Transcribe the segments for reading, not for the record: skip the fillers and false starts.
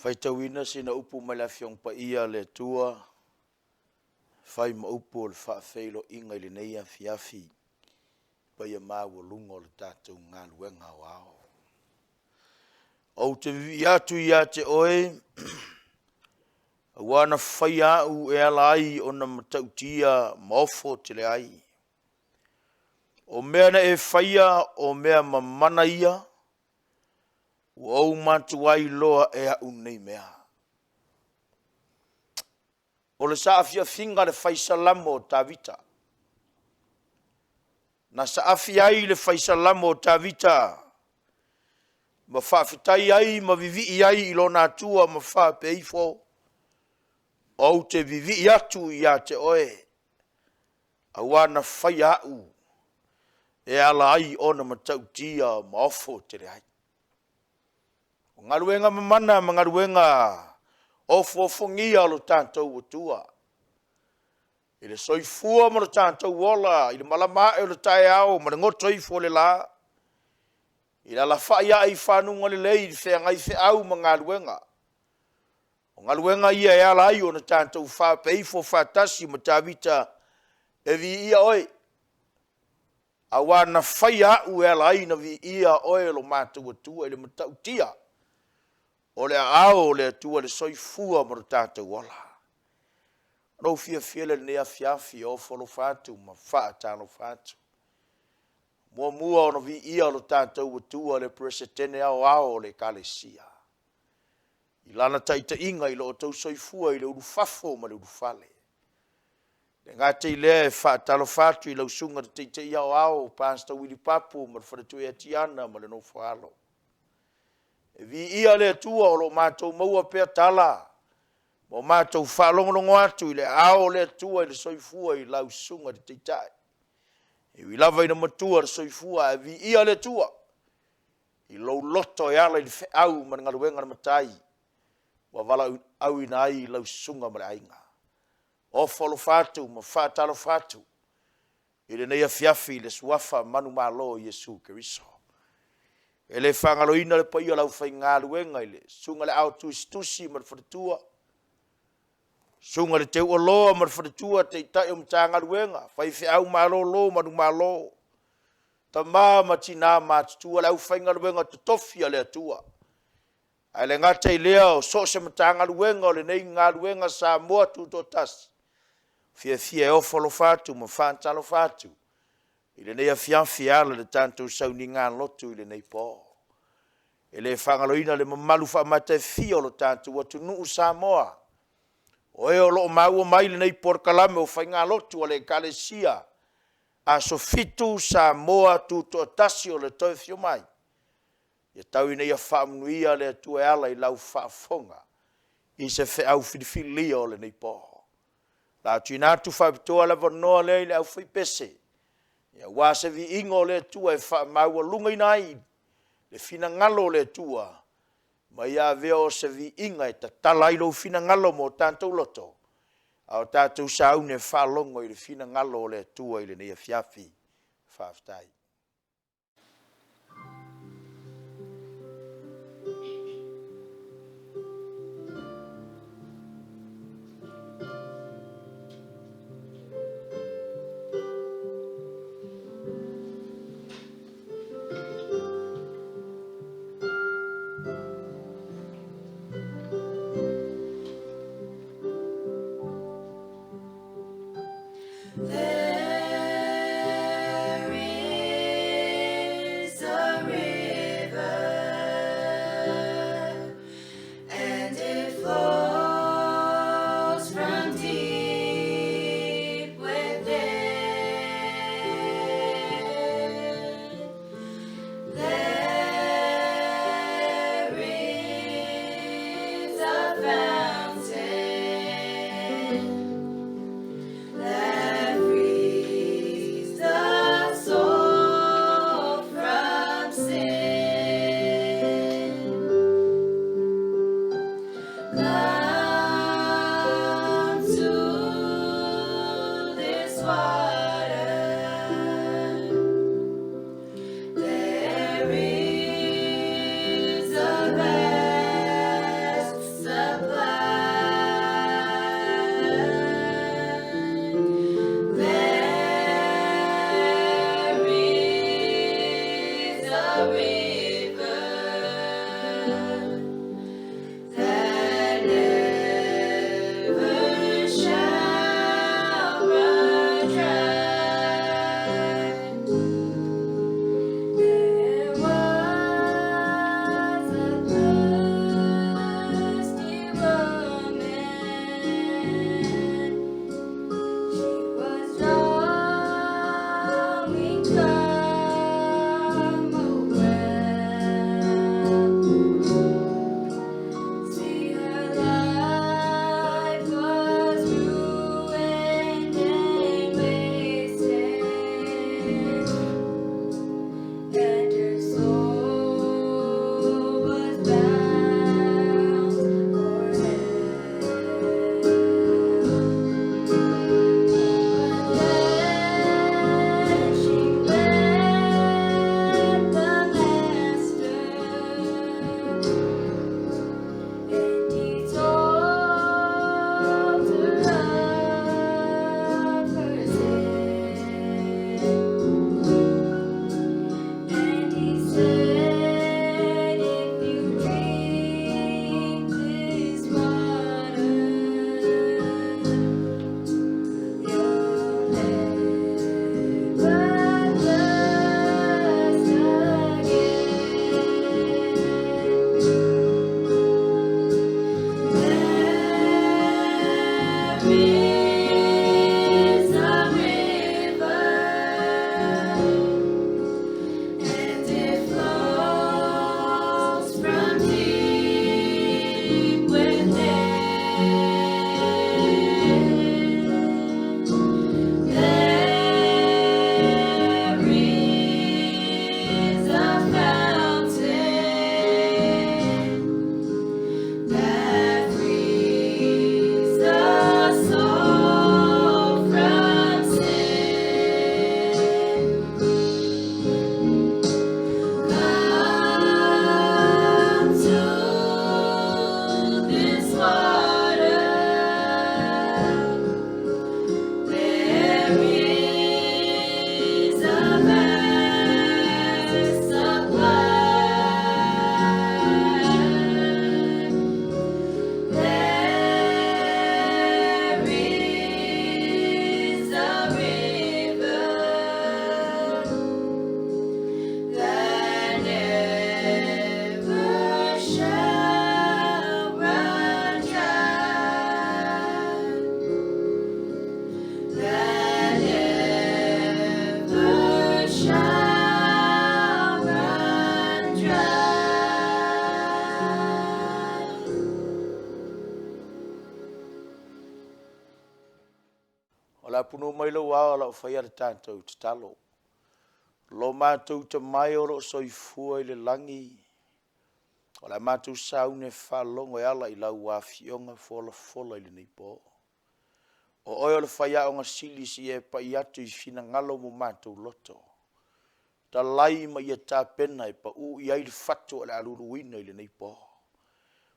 Faitauina sina upu mai le Afioga Paia a le Atua, fai ma upu o le faafeiloaiga i lenei afiafi, paia maualuga o le tatou galuega aoao. Ou te vivii atu ia te oe, aua na faia au e ala ai ona matautia ma ofo tele ai. O mea na e faia o mea mamana ia, ua ou matuai iloa e au nei mea. O le saafiafiga a le fai Salamo o Tavita. Na saafi ai le fai Salamo o Tavita ma faafetai ai ma vivii ai i lona Atua ma faapea ifo, ou te vivii atu ia te oe, aua na faia au e ala ai ona matautia ma ofo tele ai. O galuega mamana ma galuega ofoofogia o lo tatou Atua i le soifua ma lo tatou ola i le malama ae o le taeao ma le goto ifo o le la, i le alafai ae i fanuga lelei i le feagai feau ma galuega. O galuega ia e ala ai ona tatou faapea ifo faatasi ma Tavita, e viia Oe, aua na faia au e ala ai ona viia Oe lo matou Atua i le matautia o le aao o le Atua i le soifua ma lo tatou ola. Ona ou fiafia lea i lenei afiafi e ofo alofa atu ma faatalofa atu. Muamua ona viia lo tatou Atua le Peresetene Aoao o le Ekalesia i lana taitaiga i lo outou soifua i le ulufafo ma le ulufale. E le gata i lea, e faatalofa atu i lau Susuga i le Taitai Aoao Pastor Willie Papu ma le faletua ia Tiana ma le nofo a alo. E viia le Atua o lo o matou maua pea tala ma o matou faalogologo atu i le aao o le Atua i le soifua i lau Susuga i le Taitai. E ui lava ina matua le soifua, ae viia le Atua i lou loto e ala i le feau ma le galuega a le Matai ua valaauina ai lau susuga ma le aiga. Ofo alofa atu ma faatalofa atu i lenei afiafi i le suafa manumalo o Iesu Keriso. E le faagaloina le paia o le aufaigaluega i le susuga i le Ao Tusitusi ma le faletua, susuga i le Teuoloa ma le faletua, Taitai o Matagaluega, faifeau malolo manumalo, tama ma tina matutua, le aufaigaluega totofi a le Atua. Ae le gata i lea o so o se Matagaluega o lenei galuega Samoa Tutoatasi, e fiafia e ofo alofa atu ma faatalofa atu i lenei afiafi e ala i le tatou sauniga lotu i lenei po. E le faagaloina le mamalu faamatafia o lo tatou atunuu Samoa, o e o lo o maua mai lenei polokalame o faigalotu a le Ekalesia, Aso Fitu Samoa Tutoatasi o le toe afio mai, ia tau ina ia faamanuia le Atua e ala i lau faafofoga i se feau filifilia o lenei po. O le a tuuina atu faapitoa le avanoa lea i le aufaipese aua se viiga o le Atua e faamaualugaina ai le finagalo o le Atua, ma ia avea o se viiga e tatala ai lou finagalo ma o tatou loto, a o tatou sauni e faalogo i le finagalo o le Atua i lenei afiafi. Faafetai. There Apunuu mai lou ao o lau faia le tatou tatalo. Lo matou tamai o lo o soifua i le lagi, o le a matou sauni e faalogo e ala i lau afioga folafola i lenei po. O oe o le faiaoga sili se i e pai atu i finagalo mo matou loto. Talai ma ia tapena e pau i ai le fatu o le a luluina i lenei po.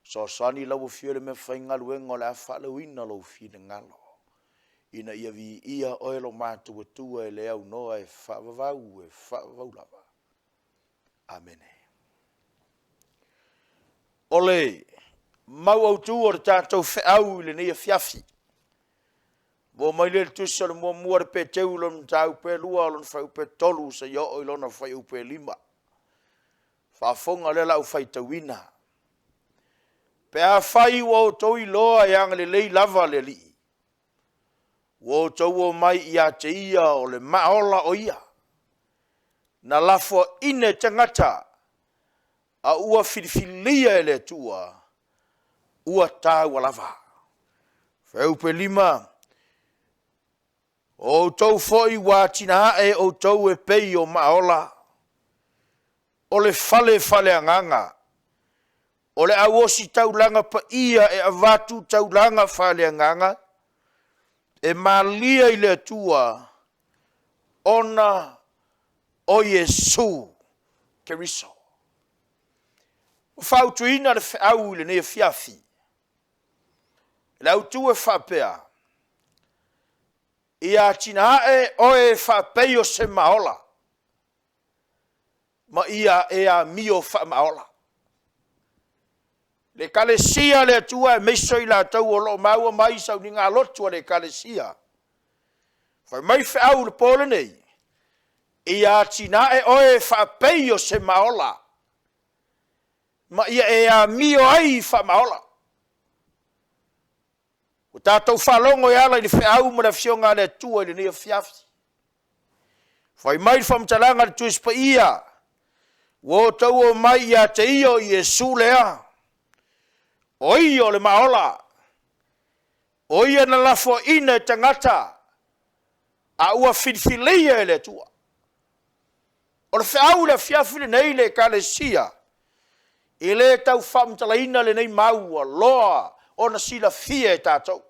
Fesoasoani lau Afioga i le meafaigaluega o le a faaleoina lou finagalo, ina ia viia oe lo matou Atua e le aunoa e faavavau e faavavau lava. Amene. O le mau autu o le tatou feau i lenei afiafi, Maua mai lea i le tusi o le muamua a le Peteru i lona mataupu e 2, lona fuaiupu e 3 seia oo i lona fuaiupu e 5. Faafofoga lea o le a ou faitauina. Pe afai ua outou iloa e agalelei lava le Alii, ua outou omai ia te ia o le maaola o ia, na lafoaina e tagata, a ua filifilia e le Atua, ua taua lava. Fuaiupu e 5, O outou foi ua atinae outou e pei o maaola, o le fale faaleagaga, o le au ositaulaga paia e avatu taulaga faaleagaga, e malie i le Atua ona o Iesu Keriso. Ua fautuaina le feau i lenei afiafi, le autu e faapea, ia atinae oe faapei o se maola, ma ia e amio faamaola. Le Ekalesia a le Atua aemaise o i latou o lo o maua mai i sauniga lotu a le Ekalesia, fai mai feau i le po lenei, ia atinae oe faapei o se maola, ma ia e amio ai faamaola. Ua tatou faalogo e ala i le feau ma le Afioga a le Atua i lenei afiafi, fai mai le faamatalaga a le Tusi Paia, ua outou omai ia te ia o Iesu lea, o Ia o le maola, o Ia na lafoaina e tagata, a ua filifilia e le Atua. O le feau i le afiafi lenei le Ekalesia, e le tau faamatalaina lenei mau ua loa ona silafia e tatou.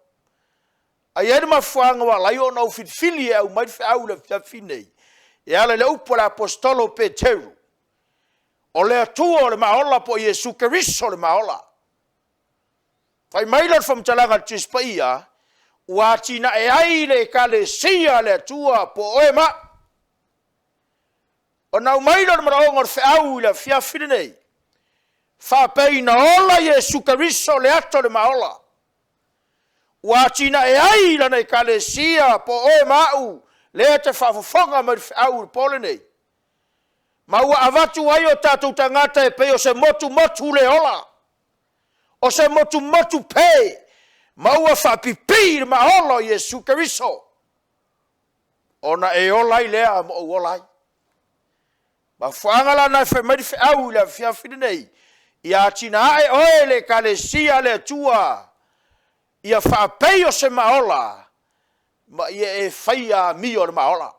Ae i ai le mafuaaga ua ala ai ona ou filifili e aumai le feau i le afiafi lenei, e ala i le upu a le Aposetolo o Peteru, o le Atua o le maola po o Iesu Keriso o le maola. Fai mai lea o le faamatalaga a le Tusi Paia, ua atinae ai le Ekalesia a le Atua po o oe ma au. Ona aumai lea o le manaoga o le feau i le afiafi lenei, faapei na ola Iesu Keriso i le ata o le maola, ua atinae ai lana Ekalesia po o oe ma au lea e te faafofoga mai i le feau i le po lenei, ma ua avatu ai o tatou tagata e pei o se motumotu le ola, o se motumotu pe, ma ua faapipii i le maola o Iesu Keriso, ona e ola ai lea ma ou ola ai. O le mafuaaga la lena e fai mai ai le feau i le afiafi lenei, ia atinae oe le Ekalesia a le Atua ia faapei o se maola, ma ia e faia amio a le maola.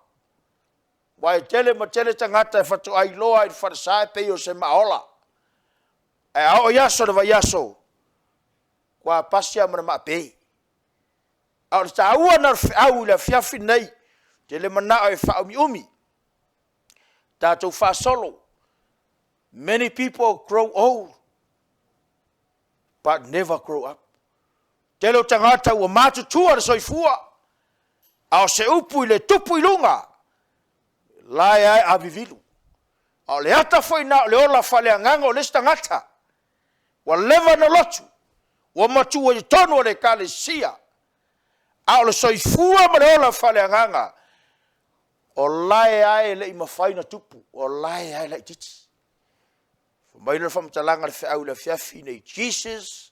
Aua e tele ma tele tagata faatoa iloa lava i le falesa e pei o se maola, ae a oo i aso o le vaiaso, ua matua pasi lava ma le maape. A o le taua lena o le feau i le afiafi lenei, ou te le manao e faaumiumi, tatou faasolo. Many people grow old but never grow up. Tele o tagata ua matutua le soifua, a o se upu i le tupu i luga, o la e lava e avivilu. A o le ata foi lena o le ola faaleagaga o le isi tagata, ua leva ona lotu, ua matua i totonu o le ekalesia, a o le soifua ma le ola faaleagaga, o la e lava e le i mafai ona tupu, o la e lava e laitiiti. Fai mai lea o le faamatalaga a le feau i le afiafi lenei, Jesus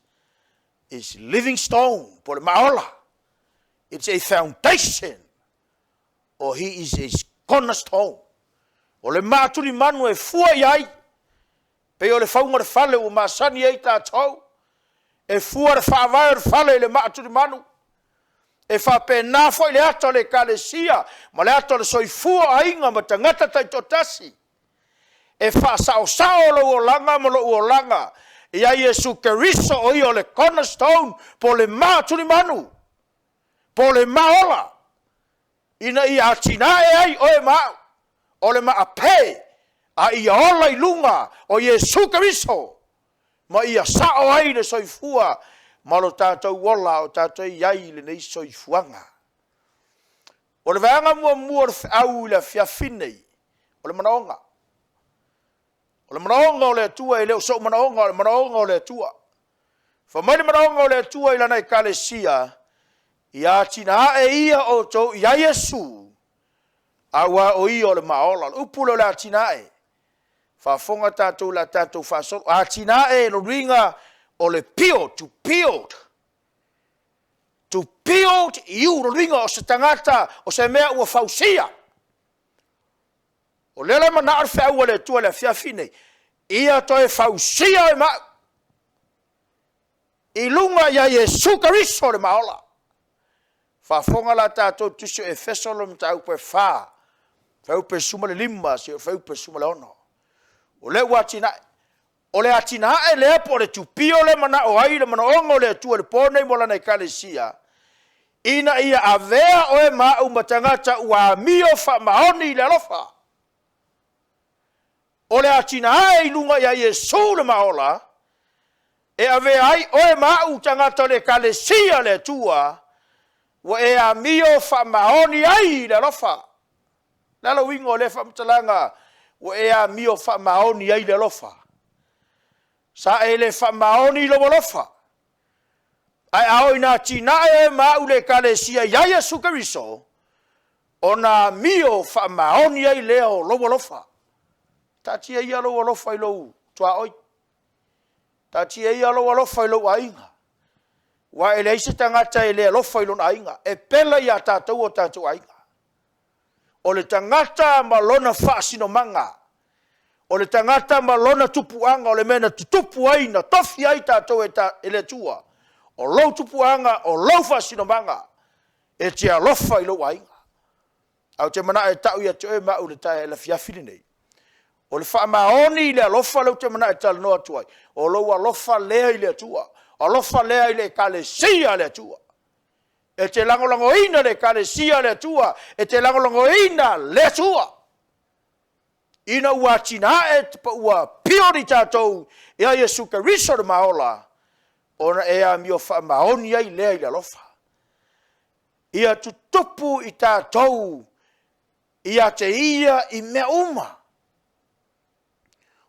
is living stone, po o le maola. It's a foundation or he is a corner stone. O le maa tulimanu e fua i ai, pei o le fauga o le fale ua masani ai tatou, e fua le faavae o le fale i le maa tulimanu. E faapena foi le ata o le Ekalesia ma le ata o le soifua o aiga ma tagata taitoatasi. E faasaosao lou olaga ma lou olaga ia Iesu Keriso o ia o le cornerstone po o le ma tulimanu, po o le maola, ina ia atinae ai oe ma au, o le maape a ia ola i luga o Iesu Keriso ma ia sao ai le soifua ma lo tatou ola a o tatou i ai i lenei soifuaga. O le vaega muamua o le feau i le afiafi lenei, o le manaoga. O le manaoga o le Atua, e le o sou manaoga, o le manaoga o le Atua. Fai mai le manaoga o le Atua i lana ekalesia, ia atinae ia outou ia Iesu, aua o Ia o le maaola. O le upu lea o le atinae, faafofoga tatou o le a tatou faasolo. Atinae, lona uiga o le build, to build. To build you, lona uiga o se tagata, o se mea ua fausia. O lea la e manao le feau a le Atua i le afiafi lenei, ia toe fausia oe ma au i luga ia Iesu Keriso le Maaola. Faafofoga la tatou i le tusi o Efeso lona mataupu e 4, fuaiupu e 15 seia oo i le fuaiupu e 16. O lea ua atinae. O le atinae lea po o le tupio lea e manao ai le manaoga o le Atua i le po lenei mo lana ekalesia, ina ia avea oe ma au ma tagata ua amio faamaoni i le alofa. O le atinae i luga ia Iesu le Maaola, e avea ai oe ma au tagata o le ekalesia a le Atua, ua e amio faamaoni ai i le alofa. O le a le uiga o lea faamatalaga ua e amio faamaoni ai i le alofa? Sa e le faamaoni i lou alofa, ae a oo ina atinae oe ma au i le ekalesia ia Iesu Keriso, ona amio faamaoni ai lea o lou alofa. Taatia ia lou alofa i lou tuaoi, taatia ia lou alofa i lou aiga, aua e leai se tagata e le alofa i lona aiga, e pele ia tatou o tatou aiga. O le tagata ma lona faasinomaga, o le tagata ma lona tupuaga, o le mea na tutupu ai, na tofi ai tatou e le Atua, o lou tupuaga, o lou faasinomaga, e te alofa i lou aiga. Ae ou te manao e tau ia te oe ma au i le afiafi lenei, o le faamaoni i le alofa lea ou te manao e talanoa atu ai, o lou alofa lea i le Atua, alofa lea i le Ekalesia a le Atua. E te lagolagoina le Ekalesia a le Atua, e te lagolagoina le Atua, ina ua atinae ma ua build i tatou ia Iesu Keriso le maola, ona e amio faamaoni ai lea i le alofa. Ia tutupu i tatou ia te ia i mea uma.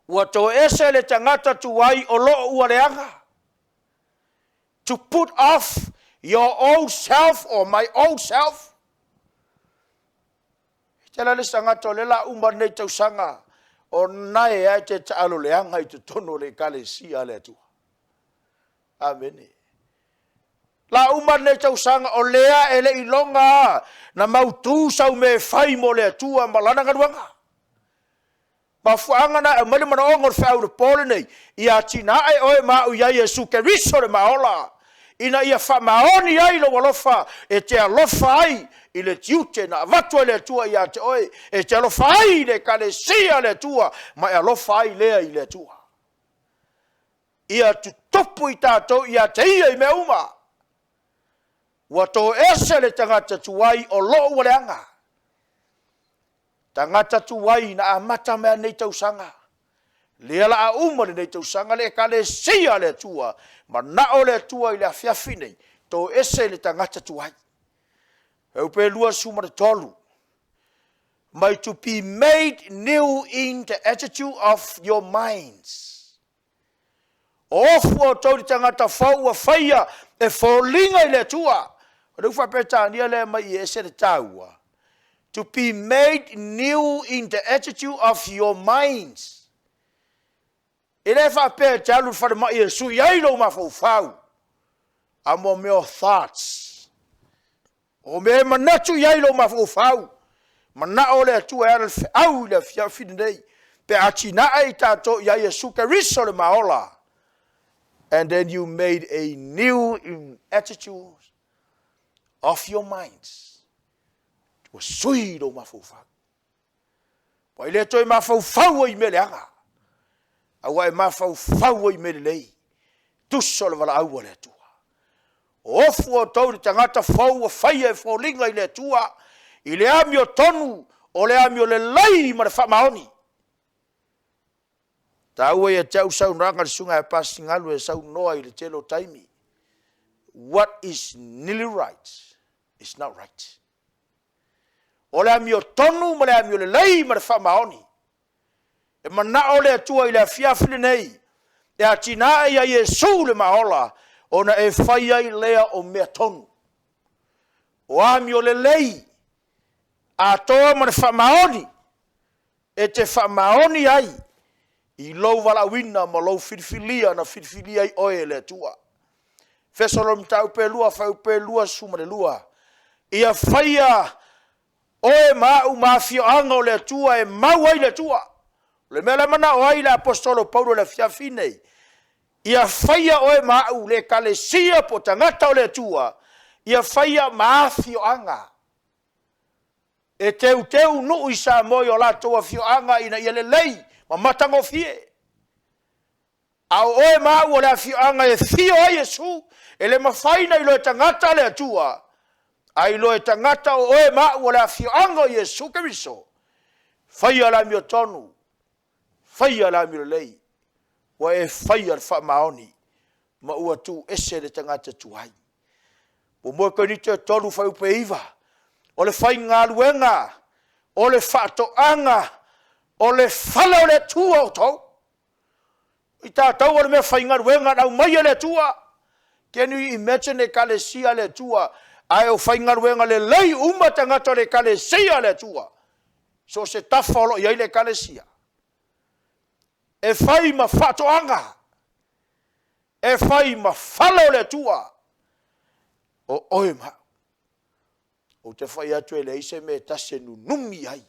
Ua toese le tagata tuai o lo o ua leaga. To put off your old self or my old self. E tele lava le isi tagata o lea o le a uma lenei tausaga, o lena e lava e te taalo leaga i totonu o le ekalesia a le Atua. Amene. La uma lenei tausaga o lea e le i iloga lava na mautu sau mea e fai mo le Atua ma Lana galuega. Mafuaaga na e aumai le manaoga o le feau i le po lenei, ia atinae oe ma au ia Iesu Keriso le maola, ina ia faamaoni ai lou alofa e te alofa ai i le tiute na avatu e le Atua ia te oe, e te alofa ai i le ekalesia a le Atua, ma e alofa ai lea i le Atua. Ia tutupu i tatou ia te ia i mea uma. Ua toese le tagata tuai o lo o ua leaga. Tagata tuai na amata mai lenei tausaga. Lea la a uma lenei tausaga le ekalesia a le Atua, manao le Atua i le afiafi nei, toese le tagata tuai. Fuaiupu 23, mai to be made new in the attitude of your minds. O ofu outou i le tagata fou ua faia e foliga i le Atua. O le upu faa-Peretania lea e aumai i i e ese le taua. To be made new in the attitude of your minds. E le faapea e te alu i le falemai e sui ai lou mafaufau, a mo mea o thoughts. O mea e manatu i ai lou mafaufau, manao le Atua e ala i le feau i le afiafi lenei, pe a atinae i tatou ia Iesu Keriso le maola, and then you made a new attitude. Of your minds. Ua sui lou mafaufau. Ua e le toe mafaufau ai i mea leaga, a ua e mafaufau ai i mea lelei, tusa o le valaau a le Atua. O ofu outou i le tagata fou ua faia e foliga i le Atua, i le amiotonu o le amio lelei ma le faamaoni. E taua ia te au le saunoaga a le Susuga ia Pasingalu e saunoa i le tele o taimi, what is nearly right is not right. O le amiotonu ma le amio lelei ma le faamaoni. E manao le Atua i le afiafi lenei e atinae ia Iesu le maaola, ona e fai ai lea o mea tonu, o amio lelei atoa ma le faamaoni e te faamaoni ai i lou valaauina ma lou filifilia na filifilia ai oe e le Atua. Efeso Mataupu 2, fuaiupu 22, ia faia oe ma au ma afioaga o le Atua e mau ai le Atua. O le mea lea e manao ai le aposetolo Paulo i le afiafi lenei, ia faia oe ma au le ekalesia po o tagata o le Atua, ia faia ma afioaga e teuteu nuu i Samoa i o latou afioaga ina ia lelei ma matagofie. A o oe ma au o le afioaga e afio ai Iesu. E le mafai ona iloa e tagata le Atua, a iloa e tagata o oe ma au o le afioaga o Iesu Keriso. Faia le amiotonu, faia le amio lelei, ua e faia le faamaoni ma ua tuu ese le tagata tuai. 1 Korinito 3 fuaiupu e 9, o le faigaluega, o le faatoaga, o le fale o le Atua outou. O i tatou o le meafaigaluega na aumai e le Atua. Can you imagine Ekalesia a le Atua, ae o faigaluega lelei uma tagata o le Ekalesia a le Atua, so o se tafa o lo o i ai le Ekalesia, e fai ma faatoaga, e fai ma fale o le Atua, o oe ma au. Ou te fai atu e leai se mea e tasi e nunumi ai,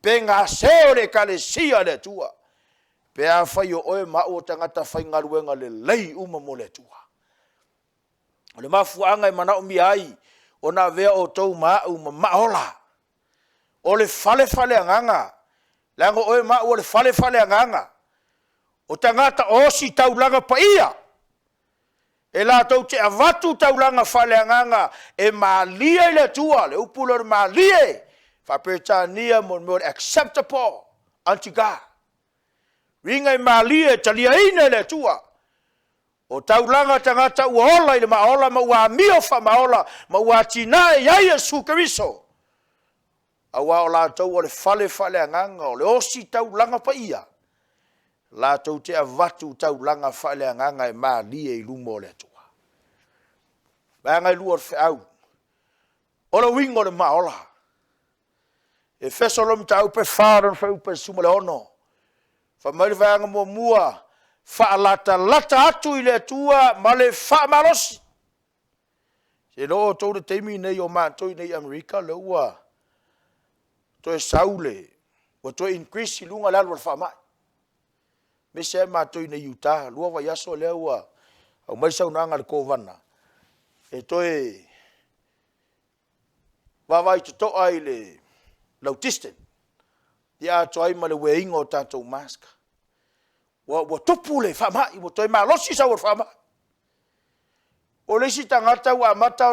pe gase o le Ekalesia a le Atua, pe afai o oe ma au o tagata faigaluega lelei uma mo le Atua. O le mafuaaga e manaomia ai ona avea outou ma au ma maaola, o le fale faaleagaga, leaga o oe ma au o le fale faaleagaga, o tagata ositaulaga paia, e latou te avatu taulaga faaleagaga e malie i le Atua. Le upu lea o le malie, e faa-Peretania o le mea o le acceptable unto God. Uiga e malie e taliaina e le Atua. O taulaga a tagata ua ola i le maaola ma ua amio faamaaola ma ua atinae i ai Iesu Keriso, aua o latou o le fale faaleagaga, o le ositaulaga paia, latou te avatu taulaga faaleagaga e malie i luma o le Atua. Vaega e 2 o le feau, o le uiga o le maaola. Efeso Roma mataupu e 4 lona fuaiupu e 16. Fai mai le vaega muamua, faalatalata atu i le Atua ma le faamalosi. E iloa outou le taimi lenei o matou i inei i Amerika o lea ua toe sau le, ua toe increase i luga le alu o le faamai. Aemaise lava matou i inei i Utah, 2 vaiaso lea ua aumai le saunoaga a le Kovana, e toe vaavaai totoa i le lau distance, ia atoa ai ma le wear ina o tatou mask. Ua tupu le faamai, ua toe malosi sau o le faamai. O le isi tagata ua amata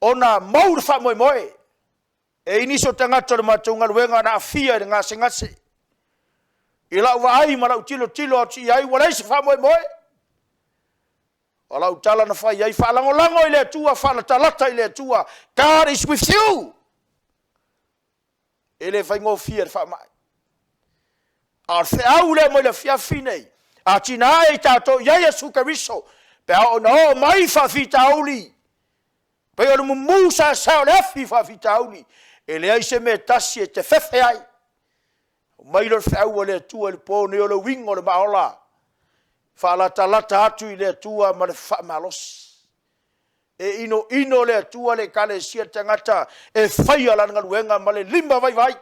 ona mou le faamoemoe. E i ai nisi o tagata o le matou galuega na aafia i le gasegase. I lau vaai ma lau tilotilo atu i ai ua leai se faamoemoe. O lau tala na fai i ai, faalagolago i le Atua, faalatalata i le Atua, God is with you. E le faigofie le faamai. A o le feau lea mai le afiafi lenei, atinae i tatou i ai Iesu Keriso, pe a oo ina oo mai faafitauli, pei o le mumu saesea o le afi i faafitauli, e leai se mea e tasi e te fefe ai. Aumai lea o le feau a le Atua i le po lenei, o le uiga o le maaola, faalatalata atu i le Atua ma le faamalosi. E inoino le Atua le ekalesia i le tagata e faia lana galuega ma le lima vaivai.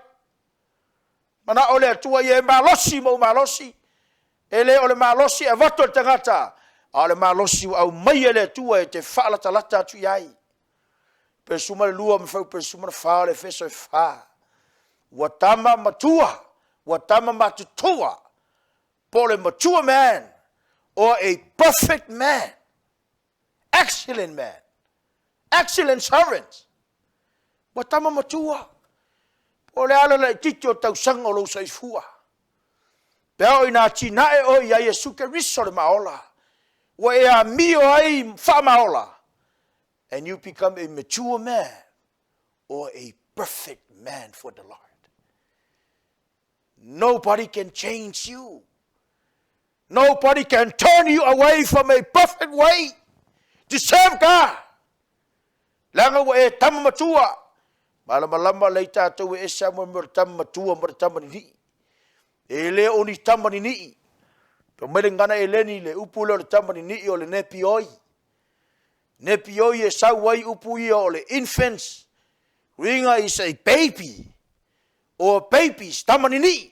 Manao le Atua ia e malosi ma ou malosi. E le o le malosi e avatu e le tagata, a o le malosi ua aumaia e le Atua e te faalatalata atu i ai. 12 ma Fuaiupu 14 o le Efeso e 4. Ua tama matua, ua tama matutua, po o le mature man or a perfect man, excellent man, excellent servant. Ua tama matua. Po o le a le laitiiti o tausaga o lou soifua, pe a oo ina atinae oe ia Iesu Keriso le maaola, ua e amio ai faamaaola, and you become a mature man or a perfect man for the Lord. Nobody can change you. Nobody can turn you away from a perfect way to serve God. Leaga ua e tama matua. Malamalama lei tatou e ese lava mo le tama matua ma le tama ninii. E le o ni tama ninii. Fai mai le gagana Eleni le upu lea o le tama ninii o le nepioi. Nepioi e sau ai upu ia o le infants. Uiga is a baby or babies, tama ninii.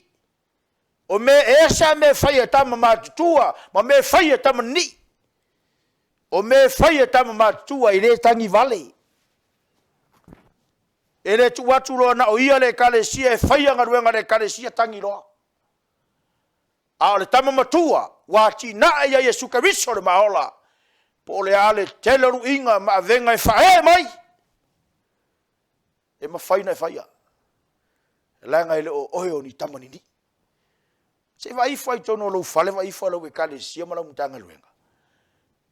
O mea e ese lava mea e fai e tama matutua ma mea e fai e tama ninii. O mea e fai e tama matutua e le tagi vale. E le tuu atu loa na o ia le ekalesia e faia galuega a le ekalesia, tagi loa. A o le tama matua ua atinae ia Iesu Keriso le maaola, po o le a le tele o luiga ma avega e faaee mai, e mafai ona e faia, leaga e le o oe o ni tama ninii. Se i vaai ifo lava i totonu o lou fale, vaai ifo i lau ekalesia ma lau Matagaluega.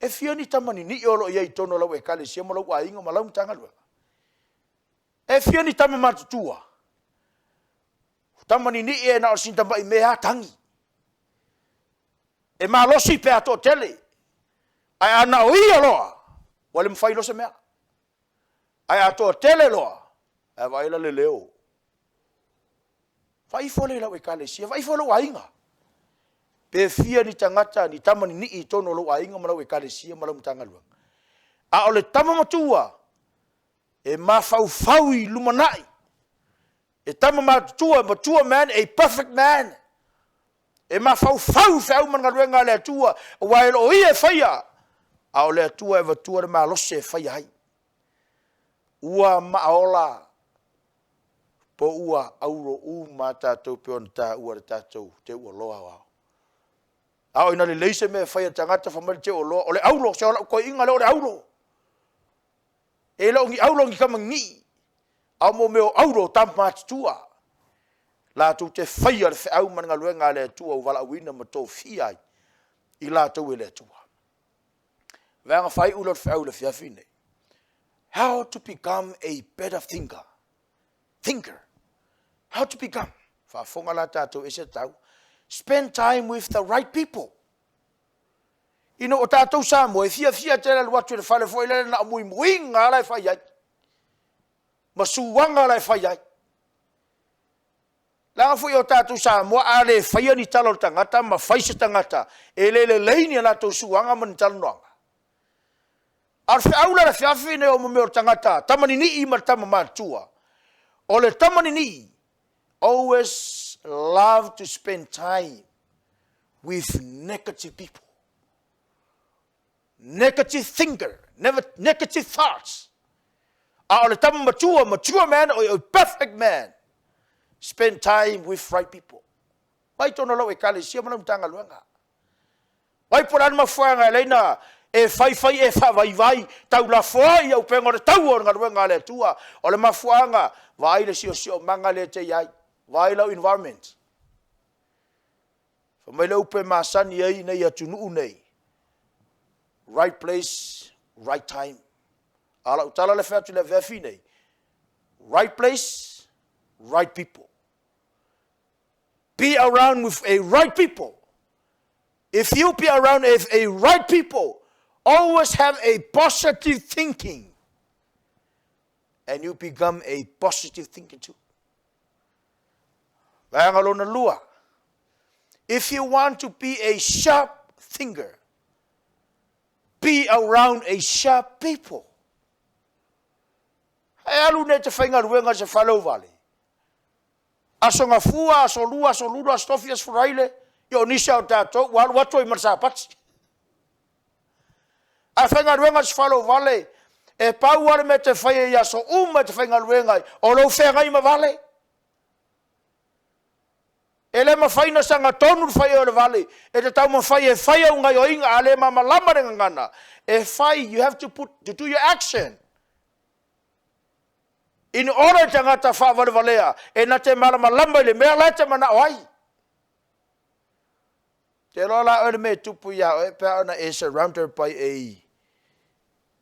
E fia ni tama ninii o lo o i ai i totonu o lau ekalesia ma lou aiga ma lau Matagaluega? E fia ni tama matutua? O tama ninii e na o sina tamai mea lava tagi. E malosi pe a toatele, ae a na o ia loa, ua le mafai loa se mea. Ae a toatele loa, ae vaai la le leo. Vaai ifo lea i lau ekalesia, vaai ifo i lou aiga. Pe fia ni tagata, ni tama ninii i totonu o lou aiga ma lau ekalesia ma lau Matagaluega. A o le tama matua, e mafaufau i lumanai, e tama matutua, mature man, a perfect man. E mafaufau i feau ma galuega a le Atua, aua e le o ia e faia, a o le Atua e avatua le malosi e faia ai. Ua maaola po ua auro uma lava tatou pei ona taua e le tatou teuoloa aoao. A oo ina lelei se mea e fai a le tagata fai mai le teuoloa, o le auro, se o lau toeaina lea o le auro. E le o ni auro ni tama ninii, a o mea o auro o tama matutua, latou te faia le feau ma le galuega a le Atua ua valaauina ma tofia ai i latou e le Atua. Vaega faaiu lea o le feau i le afiafi lenei. How to become a better thinker. Thinker. How to become. Faafofoga la tatou e ese le taua. Spend time with the right people. Ina o tatou Samoa e fiafia tele alu atu i le fale foi lele na o muimuiga lava la e fai ai. Ma suaga la e fai ai. Leaga foi o tatou Samoa a le faia ni tala o le tagata ma fai se tagata, e le lelei ni a latou suaga ma ni talanoaga. A o le feau la i le afiafi lenei o mea o le tagata tama ninii ma le tama matutua. O le tama ninii, always love to spend time with negative people. Negative thinker, never, negative thoughts. A o le tama matua, mature man or a perfect man, spend time with right people. Mai tonu lau ekalesia ma lau Matagaluega. Vai po o le a le mafuaaga e ala ai ona e faifai e faavaivai taulafoai i auupega o le taua o le galuega a le Atua. O le mafuaaga, vaai le siosiomaga lea e te i ai, vaai lau environment. Fai mai le upu e masani ai nei atunuu nei, right place, right time. A o lau tala lea e fai atu i le afiafi nei, right place, right people. Be around with a right people. If you be around with a right people, always have a positive thinking. And you become a positive thinking too. Vaega lona lua. If you want to be a sharp thinker, be around a sharp people. E alu nei te faigaluega i se fale uvale. Aso Gafua, Aso Lua, Aso Lulu, Aso Tofi, Aso Faraile, ia o nisi lava o tatou ua alu atu ai ma le Sapati. Ae faigaluega i se fale o vale, E pau lava le mea e te faia i aso uma e te faigaluega ai, o lou feagai ma vale. E le mafai ona sagatonu le fai o le vale, e te taumafai e fai au gaoioiga, a le malamalama le gagana, e fai, you have to put, to do your action. In order tagata faavalevalea, e na te malamalama i le mea la e te manao ai. Te iloa la oe le mea e tupu ia oe pe a ona e surrounded by a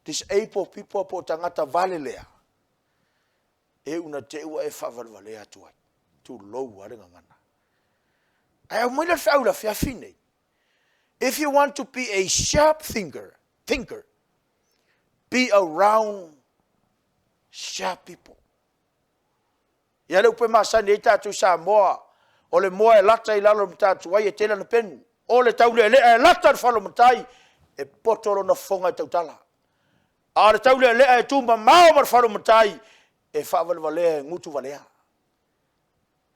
disabled people po o tagata valelea, e una te ua e faavalevalea atu ai. Tulou lava le gagana. Ae aumai le feau i le afiafi nei. If you want to be a sharp thinker, be around sharp people. Ia le upu e masani ai tatou i Samoa, o le moa e lata i lalo o le matatuai e tele ana penu. O le taulealea e lata i le fale o matai, e poto lona fofoga e tautala. A o le taulealea e tumamao ma le fale o matai, e faavalevalea e gutuvalea.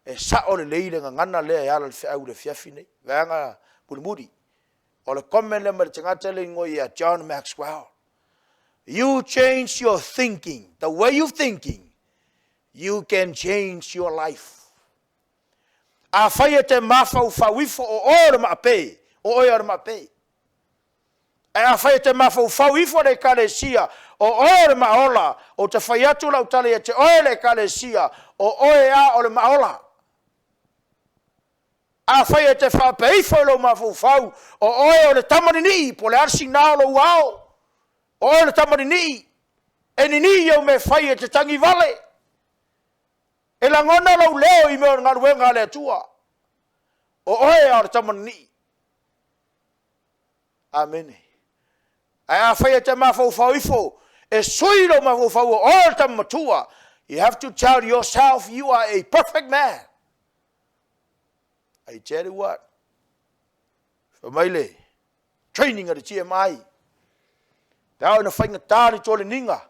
E sao lelei le gagana lea e ala i le feau i le afiafi lenei. Vaega mulimuli, o le comment lea mai le tagata lea e igoa ia John Maxwell. You change your thinking, the way you thinking, you can change your life. Afai e te mafaufau ifo o oe o le maape, o oe o le maape. Ae afai e te mafaufau ifo le Ekalesia, o oe o le maaola, ou te fai atu lau tala ia te oe le Ekalesia, o oe lava o le maaola. Afai e te faapea ifo i lou mafaufau, o oe o le tamaninii, po o le a le sina o lou ao, o oe o le tamaninii, e ninii au mea e fai e te tagi vale, e lagona lou leo i mea o le galuega a le Atua, o oe lava o le tamaninii. Amene. Ae afai e te mafaufau ifo, e sui lou mafaufau o oe o le tama matua, you have to tell yourself you are a perfect man. I tell you what, fai mai le training a le TMI, pe a ona faigata le toleniga,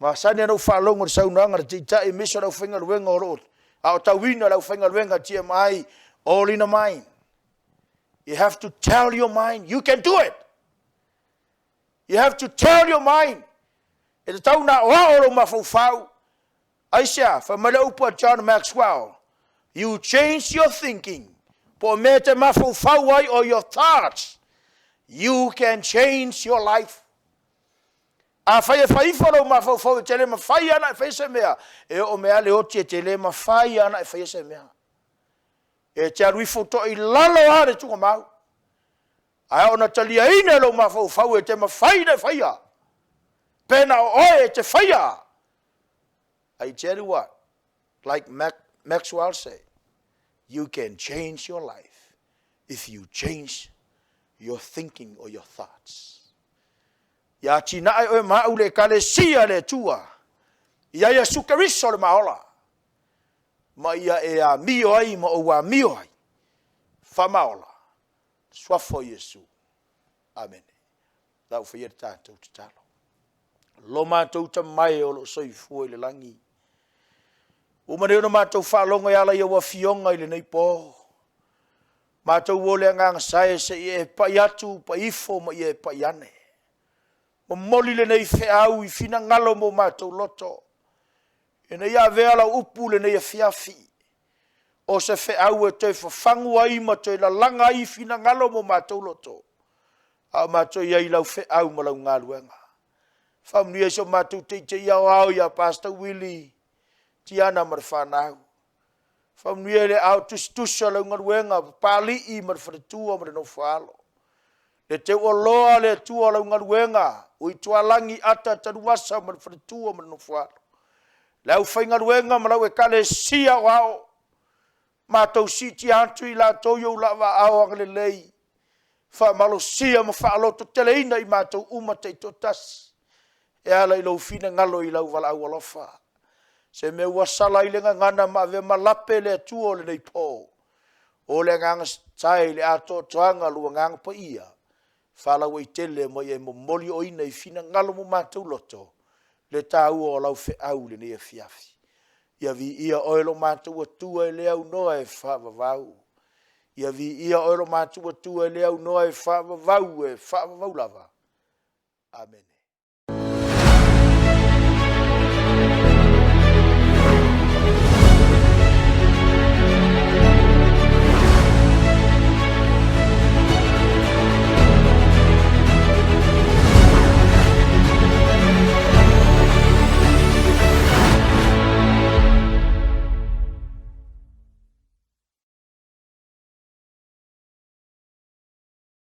masani ana ou faalogo i le saunoaga a le taitai aemaise o le aufaigaluega o lo o aotauina le aufaigaluega TMI, all in the mind. You have to tell your mind, you can do it. You have to tell your mind. E tatau ona aoao lou mafaufau. Aisea? Fai mai le upu a John Maxwell, you change your thinking, po o mea e te mafaufau ai o your thoughts, you can change your life. Afai e fai ifo lou mafaufau e te le mafai ana e faia se mea, e oo mai lava le oti e te le mafai ana e faia se mea. E te alu ifo toi i lalo lava le tuugamau. Ae ona taliaina e lou mafaufau e te mafai ona e faia. Pe na o oe e te faia. I tell you what, like Maxwell said, you can change your life if you change your thinking or your thoughts. Ia atinae oe ma au le Ekalesia a le Atua, ia Iesu Keriso le maola, ma ia e amio ai ma ou amio ai, faamaola, suafa o Iesu. Amene. La u faia le tatou tatalo. Lo matou Tama e o lo o soifua i le lagi, ua uma nei ona matou faalogo e ala i au afioga i lenei po. Matou o le agaga sae se i e pai atu, pai ifo ma ia e pai ane. Momoli lenei feau i finagalo mo matou loto, ina ia avea lau upu lenei afiafi, o se feau e toe fafagu ai ma toe lalaga ai finagalo mo matou loto, a o matou i ai i lau feau ma lau galuega. Faamanuia i so matou teitei aoao ia Pastor Willie, Tiana ma le fanau. Faamanuia i le ao tusitusi o lau galuega, Papalii ma le faletua ma le nofoaalo. Le teuoloa le Atua o lau galuega, Uitualagi Ata Tanuvasa ma le faletua ma le nofoaalo. Le aufaigaluega ma lau ekalesia aoao, matou siitia atu i latou i ou lava aao agalelei, faamalosia ma faalototeleina i matou uma taitoatasi, e ala i lou finagalo i lau valaau alofa. Se mea ua sala ai le gagana ma avea ma lape le Atua o lenei po, o le agaga sae i le atoatoaga o lou agaga paia, faalauaitele ma ia e momoli oina i finagalo mo matou loto, le taua o lau feau i lenei afiafi. Ia viia oe lo matou Atua e le aunoa e faavavau. Ia viia oe lo matou Atua e le aunoa e faavavau, e faavavau lava. Amene.